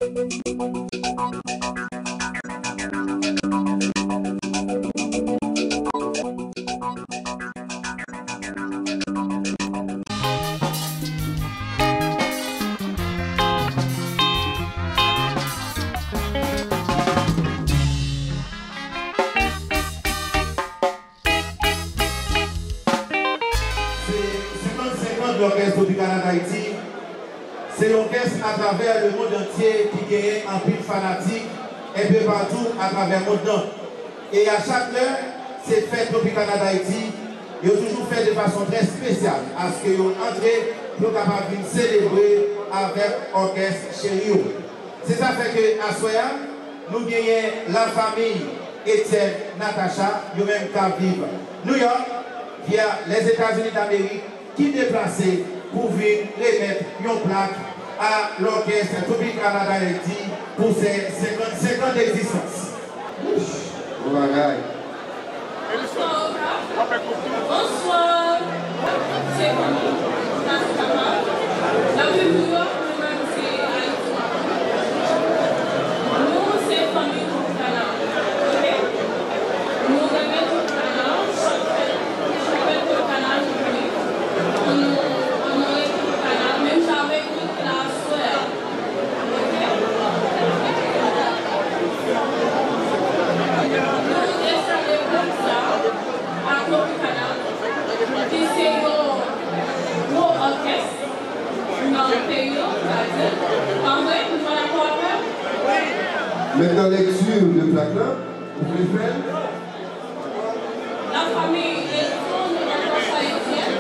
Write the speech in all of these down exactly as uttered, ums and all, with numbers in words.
Se senkannsenk an Lòkès Tropicana Dayiti. Se yon kès atravè lemond antye ki genyen anpil fanatik enpe patou atravè mond lan. E a chak lè, se fèt Tropicana Dayiti, yo toujou fè de fason trè espesyal, aske yo antre pou yo kapab vin selebre avèk òkès cheri yo. Se sa fè ke aswè a, nou genyen lafanmi Etienne Natacha, yo menm k ap viv New York, via Lèzetazini Damerik, ki deplase pou vin remèt yon plak a lòkès Tropicana Dayiti pou se senkannsenk an degzistans. Bon bagay. Bonswa. Bonswa. Se fanmi Tropicana. N ap viv New York, nou menm se Ayiti. Nou se fanmi Tropicana. Oke? Nou renmen Tropicana. Chak fèt, chak fèt Tropicana, nou vini. Pou nou onore Tropicana. Menm jan avèk nou ki la aswè a. Nou enstale gwoup sa a Tropicana, ki se yon gwo òkès nan peyi nou, sa di, pa vre, nou pa dakò avè m? Maintenant, lecture de plaque là, vous voulez faire? La famille Elton de la Poche Haïtienne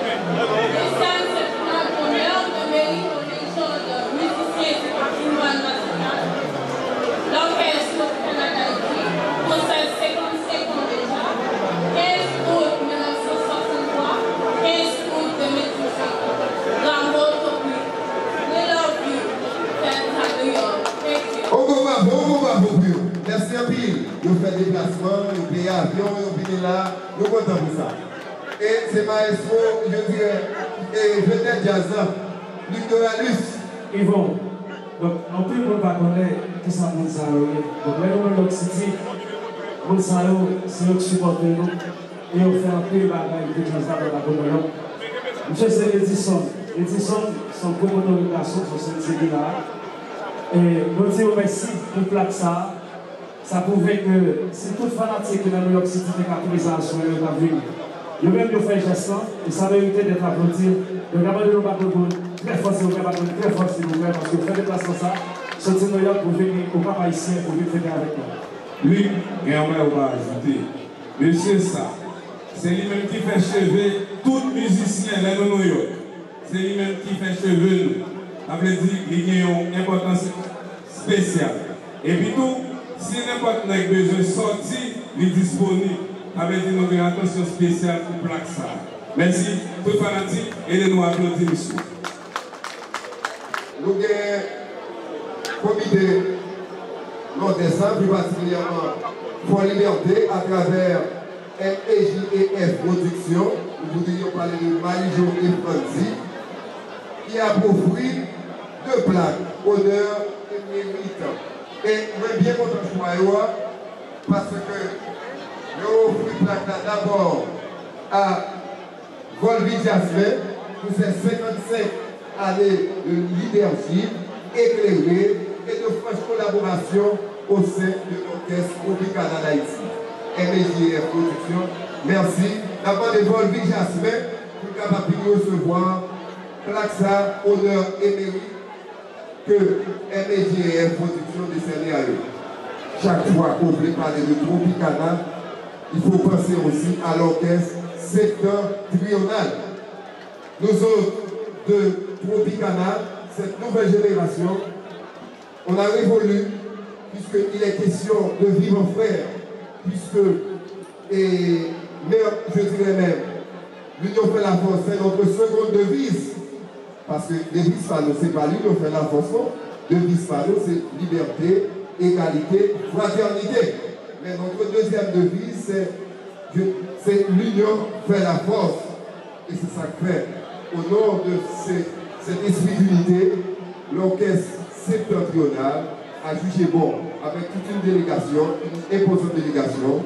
décerne cette plaque d'honneur de mérite aux légendes musiciens du patrimoine national. L'orchestre Tropicana d'Haïti possède cinquante-cinq ans déjà, quinze août mille neuf cent soixante-trois, quinze août deux mille dix-huit. Bravo, Topi. We love you. Fans à New York. Thank you. On gwo bravo, on gwo bravo pou yo. Mèsi anpil. Yo fè deplasman, yo peye avyon, yo vini la, nou kontan pou sa. E se maestro, je dirais, e vedèt djaz la, Luc Doralus. Yvon, donk, anpil moun pa konnen kisa moun sa yo ye. Donk, lè nou New York City, moun sa yo, se yo k sipòte nou, e yo fè anpil bagay pou djaz la pa t ap gon New York. Misye se Edison. Edison, se yon gwo motorik gason, se yon sèl ki la. E nou di yo mèsi pou plak sa a. Sa pwouve ke si tout fanatik ki nan New York City te ka prezan aswè, yo t ap vini. Yo menm, yo fè jès lan, e sa merite d'être applaudi. Donk, n ap mande nou bat nou pou l trè fò, silvouplè, bat nou l trè fò, silvouplè, paske yo fè deplasman sa, soti New York pou vini o Kap Ayisyen, pou vin fete avèk nou. Luc, gen yon bagay ou pa ajoute. Mesye sa, se li menm ki fè cheve tout mizisyen lè nou New York. Se li menm ki fè cheve nou. Sa vle di, li gen yon enpòtans espesyal. Epi tou, si nenpòt nèg bezwen sòti, li disponib. Sa vle di, nou gen atansyon espesyal pou plak sa a. Mèsi, tout fanatik, ede nou aplodi misye. Nou gen komite Nòdès la, pli patikilyèman Fò Libète, atravè M E J E F Production, nous voudrions parler de Marie-Jo et Franzi, qui a offert deux plaques, honneur et mérite. E mwen byen kontan chwa yo a, paske yo ofri plak la dabò a Volvy Jasmin pour ses cinquante-cinq années de leadership éclairé et de franche collaboration au sein de l'orchestre Tropicana d'Haïti. M E J E F Production, mèsi. N ap mande Volvy Jasmin pou l kapab vin resevwa plak sa, honneur et mérite, ke M E J E F Production desène a yo. Chak fwa ke w vle pale de Tropicana, il faut penser aussi à l'orchestre Septentrional. Nous autres de Tropicana, cette nouvelle génération, on a révolu, puisqu'il est question de vivre en frère, puisque, et même, je dirais même, l'union fait la force, c'est notre seconde devise. Paske deviz pa nou, se pa l'union fait la force, non. Deviz pa nou, se liberté, égalité, fraternité. Men notre deuxième devise, c'est, je- c'est l'union fait la force. E se sa k fè, au nom de ce- cet esprit d'unité, l'orchestre septentrional a jugé bon, avec toute une délégation, une imposante délégation,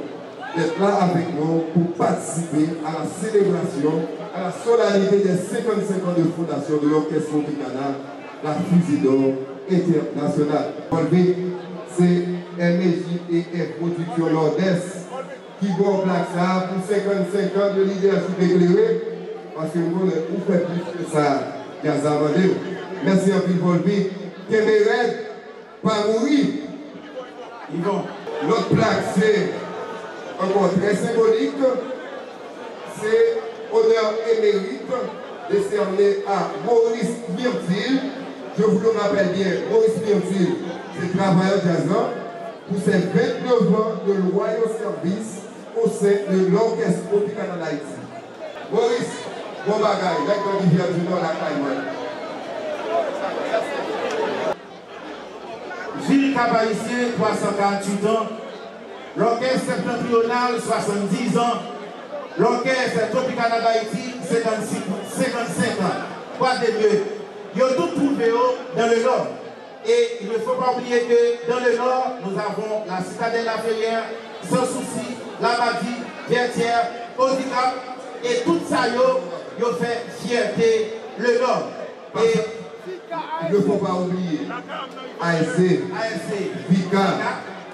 d'être là avec nous pour participer à la célébration, à la solennité des cinquante-cinq ans de fondation de l'Orchestre Tropicana, la Fusée d'Or Internationale. Volvic, c'est un M J et un producteur Lourdes. Ki ba w plak sa a pou senkannsenk an de lidèchip eklere, paske m konnen ou fè plis ke sa, djaz la mande w. Mèsi anpil, Volvic. Kenbe rèd, pa mouri. Lòt plak, se ankò trè senbolik. Se honneur émérite décerné à Maurice Myrtil. Je vous le rappelle bien, Maurice Myrtil, se travayè djaz la, pour ses vingt-neuf ans de loyaux services au sein de l'Orchestre Tropicana d'Haïti. Maurice, bon bagay, nèg nan Rivyè di Nò lakay mwen. Vil Kap Ayisyen, twa san karanntuit an. Lòkès Septentrional, swasanndiz an. Lòkès Tropicana d'Haïti, senkannsenk, senkannsenk an. Kwa de Dye, yo tout twouve yo dans le Nord. Et il ne faut pas oublier que dans le Nord, nous avons la Citadelle La Ferrière, Sans Souci, Labadi, Vertières, Audicap, et tout sa yo, yo fè fyète le Nord. Et il ne faut pas oublier A S C, A S C, Fika. Fika.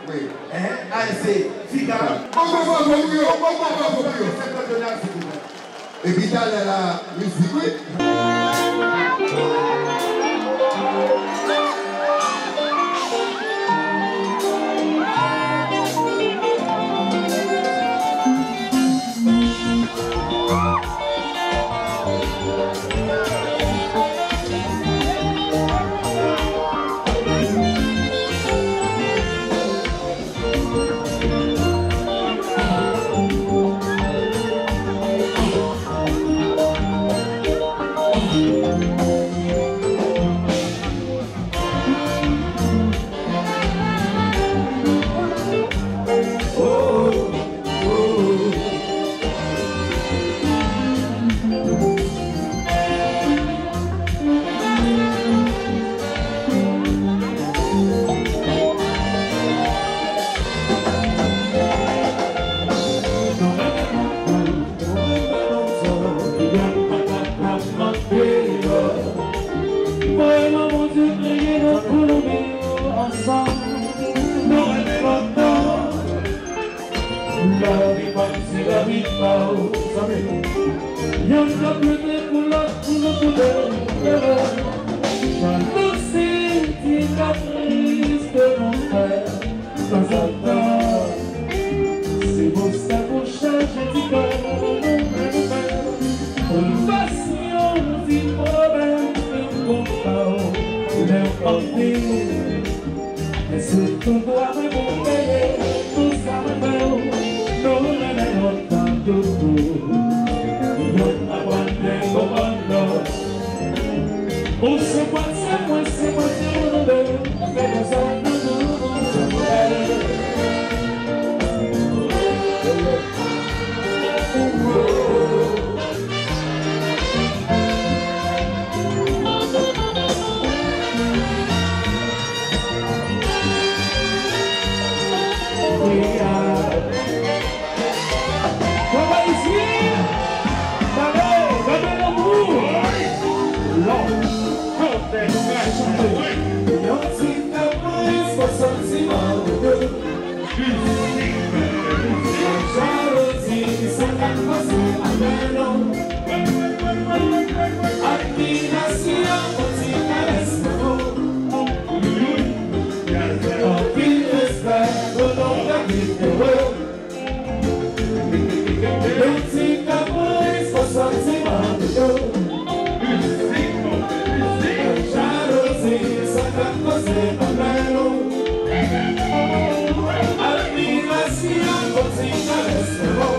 Oui. Hein? A S C, Fika. Fika. Bon, bon, bon, bon, bon, bon, bon, bon, bon. Septentrional, s'il vous plaît. Epi talè la, mizik, wi. Lavi pa m se lavi pa w, zanmi. Yonn k ap lite pou lòt, pou nou toude leve. Jalouzi, ti kapris ke nou fè tanzantan. Se pou sa pou chaje ti kè nou fè. Pou n pase yon ti pwoblèm ke m konn pa w, lè w anpil. Men se tou dwa mwen pou m peye tout sa mwen fè w. Nou renmen nou tankou tou. Yonn aprann byen konprann lòt. Ou se pwatye mwen, se pwatye nou de. Se konsa nou tou. Pèp ayisyen, gade, gade lanmou. Lòt. Yon ti kapris pou santiman nou de. Jalouzi, sa ka koze anpil non. Admirasyon, yon ti karès lanmou. Anpil respè pou nou k ap viv heureux. Yon ti kapris pou santiman nou de. Jalouzi, sa ka koze anpil non. Admirasyon, yon ti karès lanmou.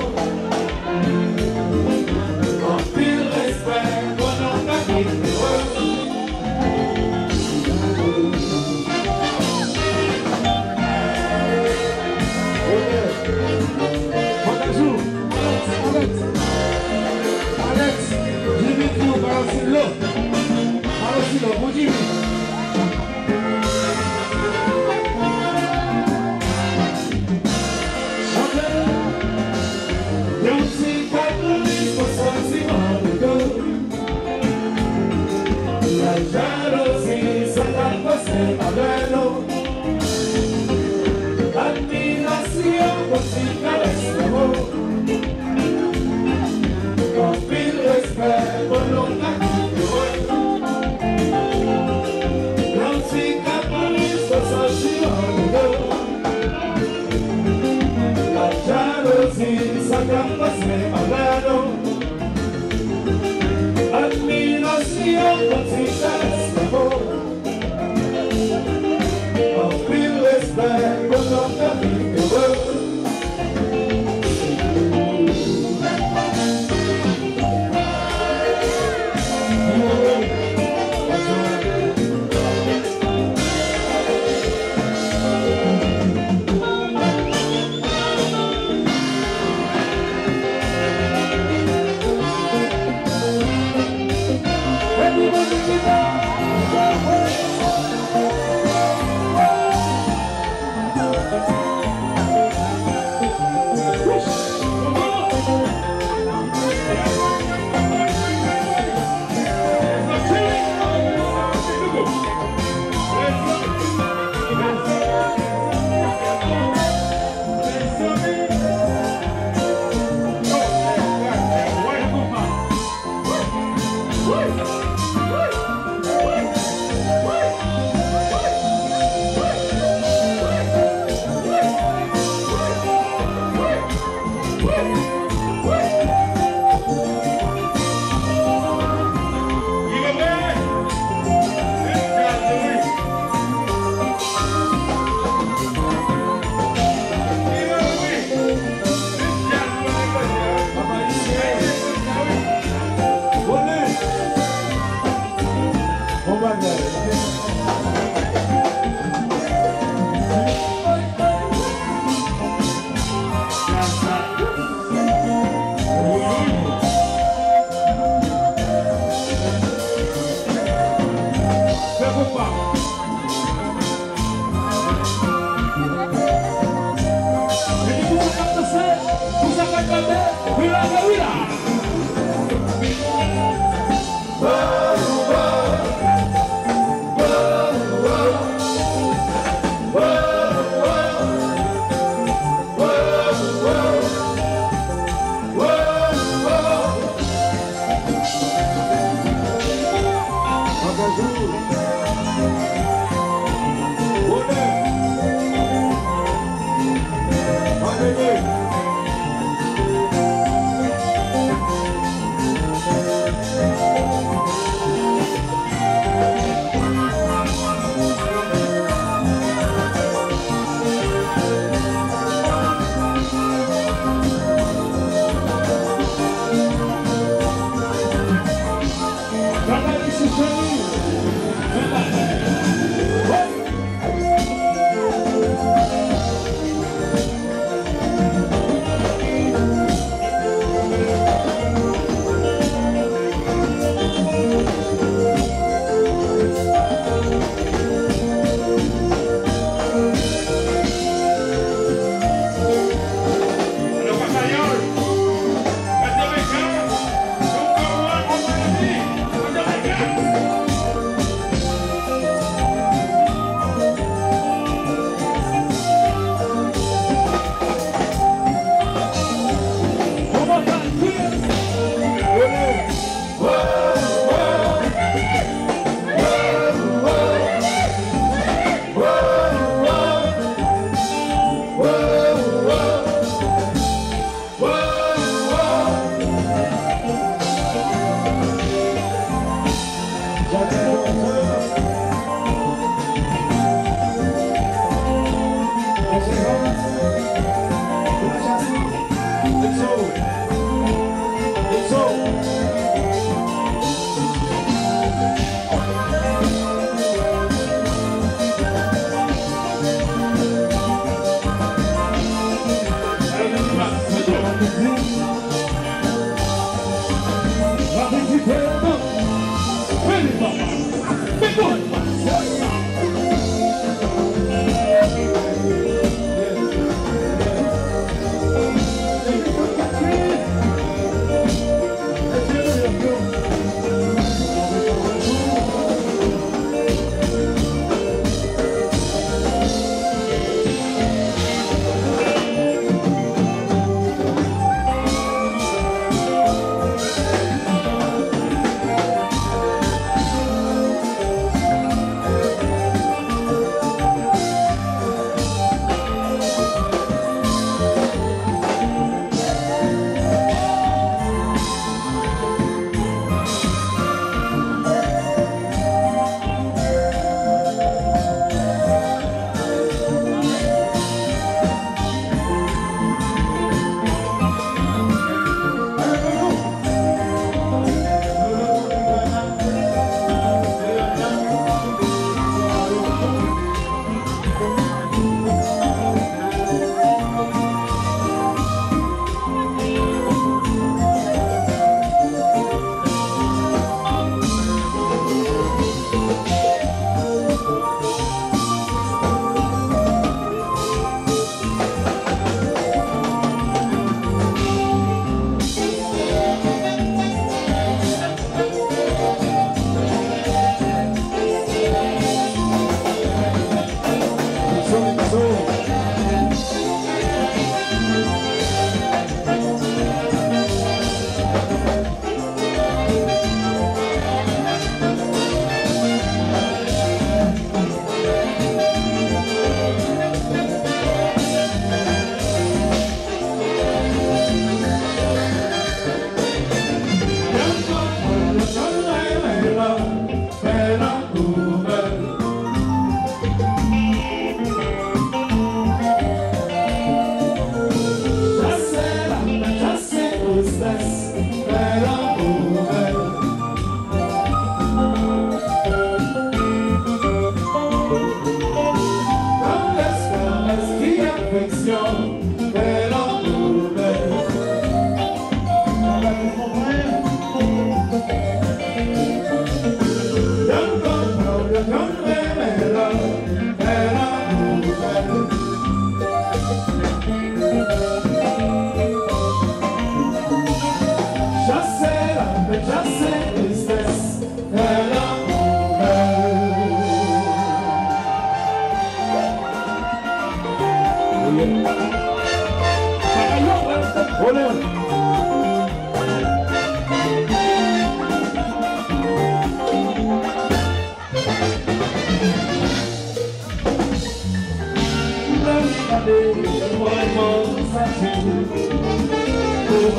Anpil respè pou nou k ap viv heureux. Alex, Alex, Alex, Jimmy di w balanse lo. Balanse lo pou Jimmy. Yon pati kales la ho. Anpil respè pou nou k ap viv ere.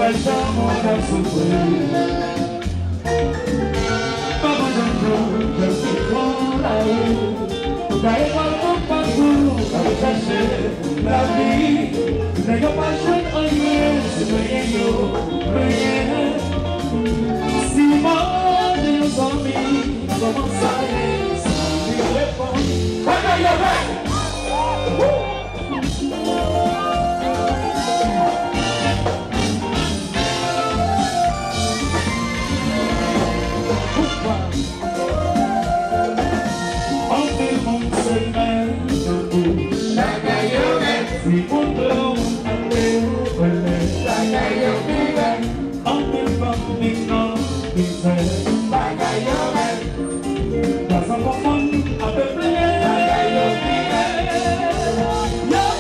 Sa moun ap soufri. Pa kontan tou, jèn fi twò layi. Dayè pa konn pa kou, ap chache lavi. Nèg yo pa jwenn anyen, se plenyen yo plenyen. Si mande yon zanmi, kòman sa ye? Zanmi reponn, bagay yo bèl. Anpil moun se men nan kou. Bagay yo rèd. Si moun twò moun ap te kwè lè. Bagay yo pi rèd. Anpil fanmi nan mizè. Bagay yo rèd. Gazan konprann ape plenyen. Yo.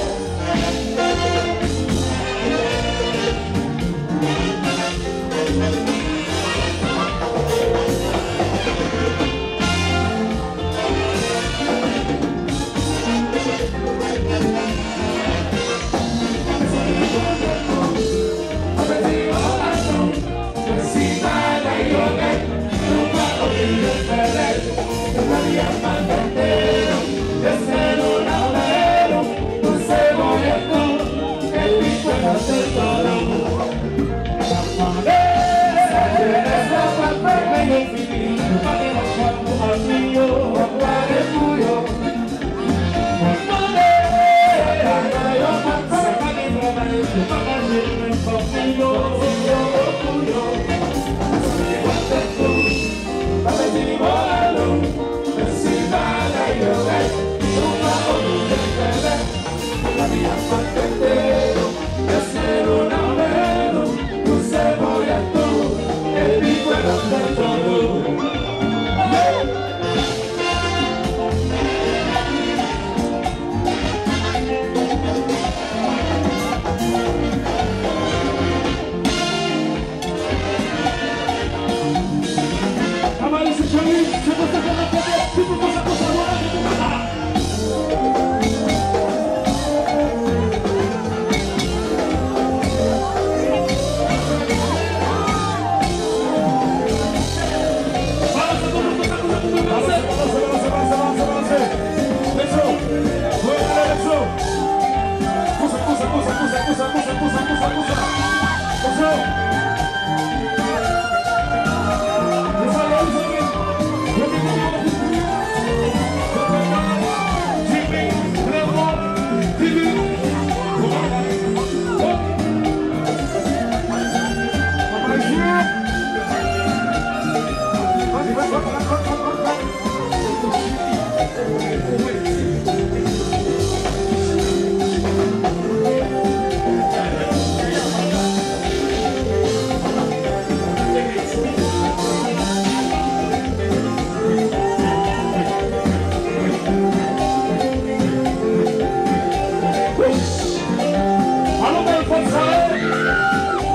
Alon bèl fòt sa yo.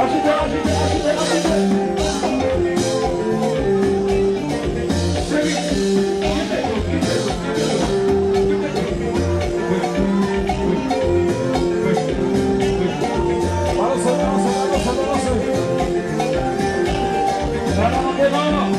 Ajoute, ajoute, ajoute, ajoute. Cheri, kite yo, kite yo, kite yo. Balanse, balanse, balanse, balanse. Balanse, balanse.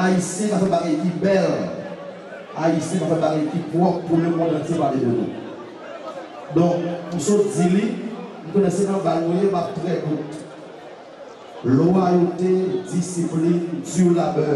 Ayisyen ka fè bagay ki bèl. Ayisyen ka fè bagay ki pwòp pou lemonn antye pale de nou. Donk, m sot di li, m konnen se nan bal nou ye, m ap trè kout. Lwayote, disiplin, di labè.